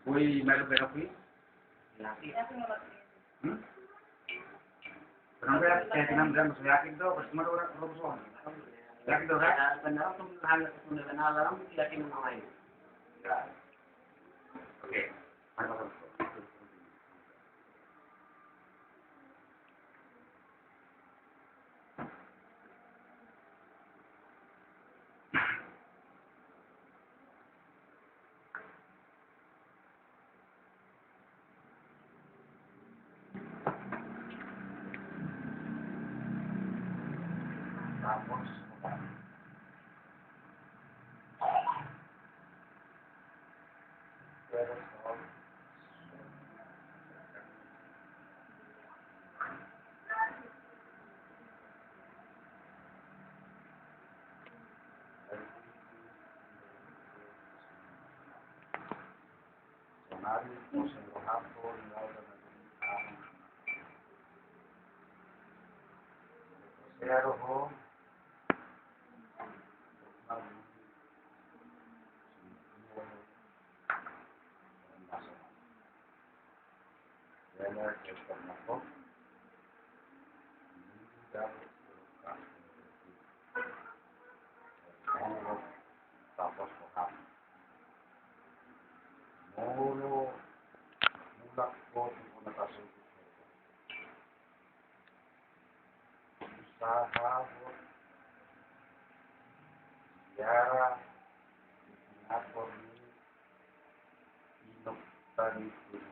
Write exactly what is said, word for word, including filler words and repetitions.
Boi melo bela kui. Hmm? Kenapa ya? Saya tenang dan saya yakin tuh, pas kemarin orang terus on. Yakin tuh, kan? Benar tuh, hanya sebenarnya alarm yakin orang lain. Ya. Oke. Mana pasang? Sonari pos ni rohangku di lautan na tinggi. Amen. Percaya roho. Molo mulak ho tu bona pasogit ho, usaha ho biara di pinapor ni inok tani turu.